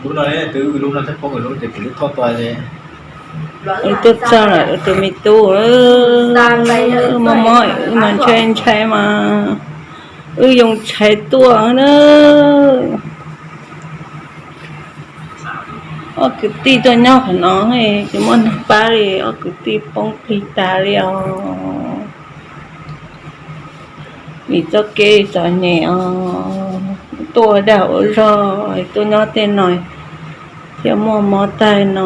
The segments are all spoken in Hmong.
Lub no, tus lub no thiaj poob lub ces kuv twb thauj tuaj li. Wb tuaj txog lawm tus me tub, mob mob wb mas ntshai ntshai mas wb yoo tshais tuaj na. Ob kwv tij tuaj nyob qhov no, tsis muaj neeg pab li, ob kwv tij poob plig tas li os. Vim txoj kev txom nyem os, tuaj ua dag ua zog, tuaj nyob tej no thiaj muaj mob tag no.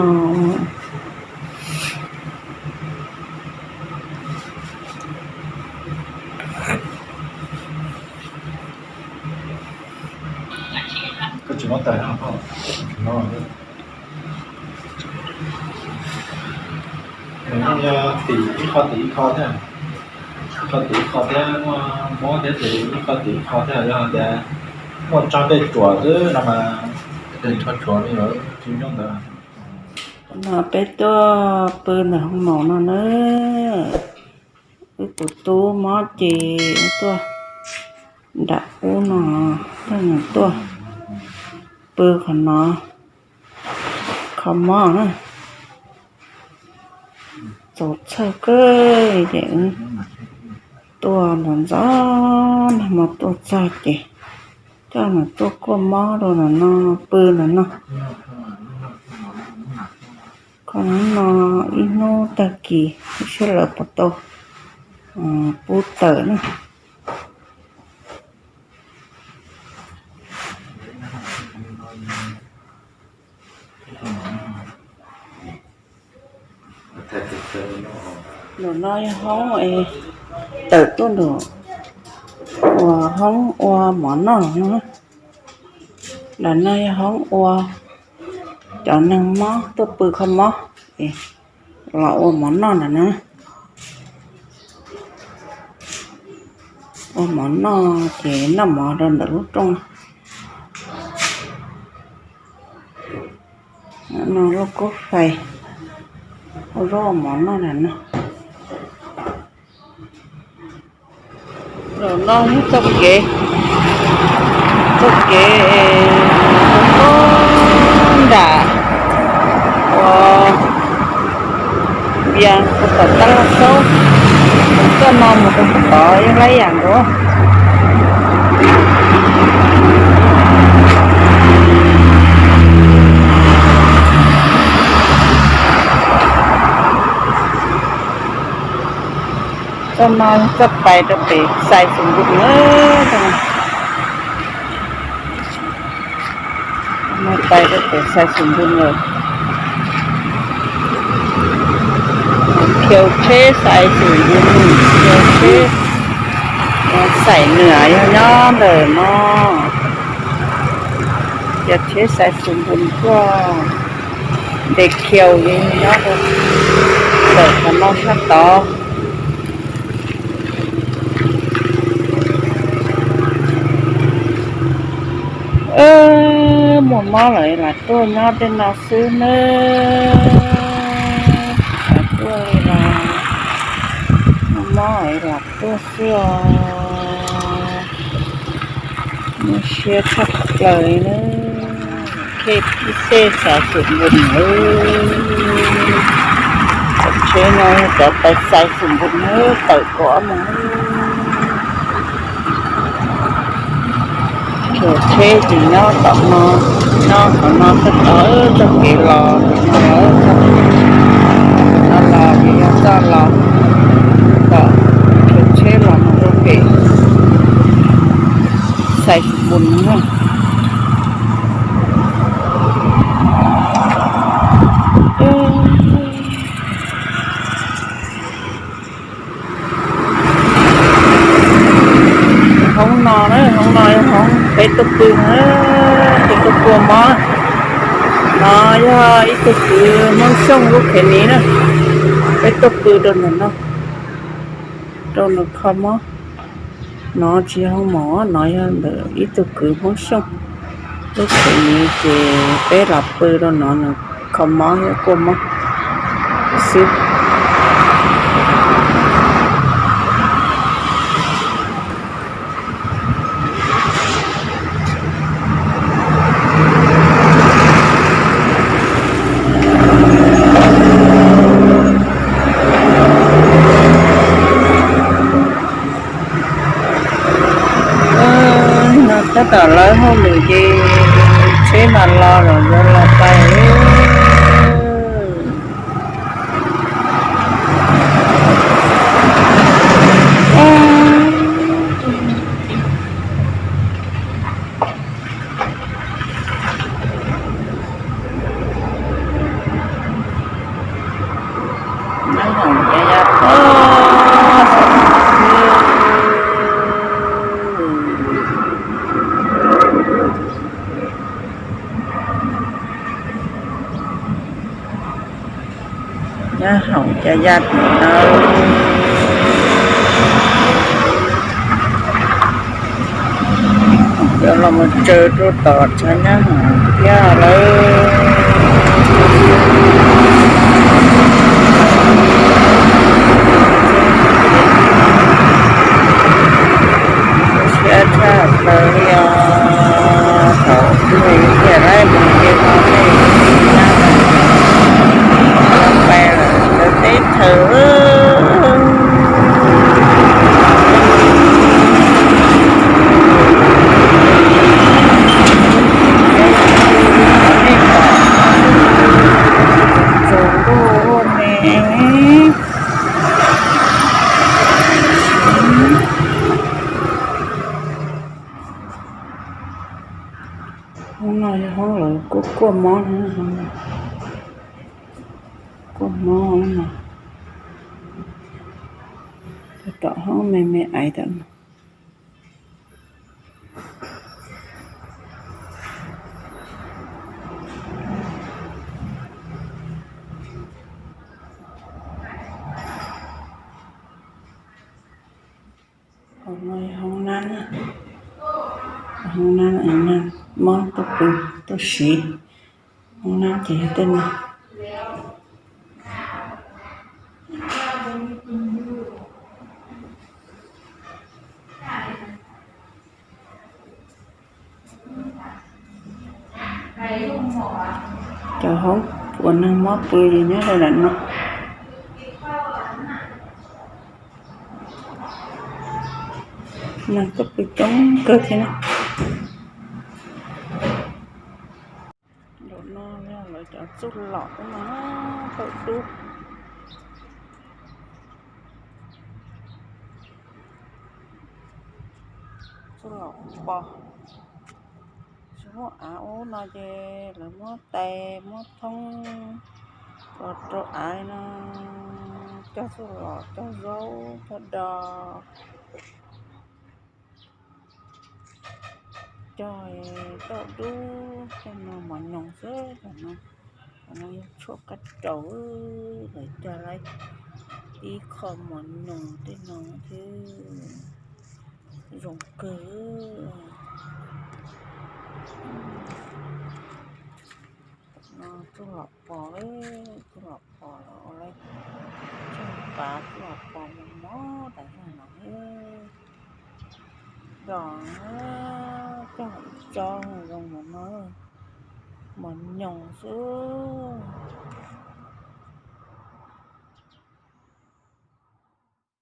Nws yeej yog tim ib qho tim ib qho thiab, ib qho tim ib qho thiab, muaj mob thiab ces ib qho tim ib qho thiab, yog tias muaj tsog tej tsuam xwb no mas tej tsog tsuam li tsis nyob ntawd. No peb tuaj pw ntawm hoo maum no na. Wb tus tub mob ces tuaj nram ub no, tuaj nws tuaj pw qhov no, kho mob na. Txaus txhawj kawg ces wb tuaj ntxov ntxov nag hmo tuaj txog ces coj nws tuaj kuaj mob rau ntawm no, pw ntawm no. Kho hnub no ib hnub tag kis, ib siab lawv puas tau pub tawm na. Nram no yog hoob, tawm tuaj nram uas hoob ua mov noj no. Nram no yog hoob ua cov neeg mob tuaj pw kho mob, los ua mov noj nram no. Ua mov noj ces noj mov rau ntawm lub rooj no. No lub kub fais, ua zaub ua mov noj nram no. Zaum no yog txoj kev, txoj kev nram uas vias puag tom Tab Laj Saub, txoj no mus rau puag tod yog lab yam nkaus. Txoj no txoj pais rau pem Xais Xus Npus na. Pais rau pem Xais Xus Npus lawm. Khiav tsheb Xais Xus Npus, khiav tsheb Xais Nuas yog nyob ntawm no. Khiav tsheb Xais Xus Npus tuaj, ntes khiaus li nyob rau ntawm qhov no sab tod. Muaj mob lawm lam tuaj nyob tej no xwb nawb. Lam tuaj li los muaj mob lawm lam tuaj xwb os. Nyuaj siab tshaj plaws li nawb. Khej ib txej Xais Xus Npus nawb. Cov tsheb no yog cov pais Xais Xus Npus nawb, tawm kom mus. Cov tsheb ces nyob tom no, nyob qhov no txog tod, txoj kev los ntawm no, no los ces yog txoj los tom, cov tsheb los mus rau pem Xais Xus Npus na. Hoob no na, hoob no yog hoob peb tuaj pw na, peb tuaj kua mob. No yog ib tug kwv Hmoob Xyooj lub khev niv na, peb tuaj pw rau ntawm no, rau ntawm kho mob. No tsis yog hoob mom, no yog ntawm ib tug kwv Hmoob Xyooj lub khev niv ces peb los pw rau no, nws kho mob thiab kua mob xwb. Ces tsheb mas los lawm, yuav los pais. Nyob hoom ya ya pog. Nyob hoom ya ya tim no. Cov los mus tsaws rau tom tshav nyob hoom thiab lawm. Siab tshaj plaws li os. Thaum twg tiam laib mus ces tau tej nyab pais lawm ntawd teb chaws. Tsaus ntuj ne. Hoob no yog hoob lawv kuaj kuaj mob, kuaj mob no. Tom hoob me me aiv tom no. Hoob nab, hoob nab, mob tuaj pw tuaj siv. Hoob nab ces yog tej no. Cov hoob uas neeg mob pw nyob rau ntawm no. Neeg tuaj pw coob kawg thiab na. Nraum no yog lawv cov txuj lom no, tau dub. Txuj lom pos, tsis muaj av ub no ces lawv muab tais muab thoob los rau av no, cog txuj lom, cog zaub, cog do. Cog tauj dub, tej no mos nyoos xwb cov no. Cov no yog tshuaj kab raus, lawv cog lawm ib qho mos nyoos tej no thiab, zoo kawg. No txuj lom pos, txuj lom pos los ua li, txuj pav txuj lom pos mos mos tas zog no. Dos, cog ib tsob zoo mos no, mos nyoos xwb.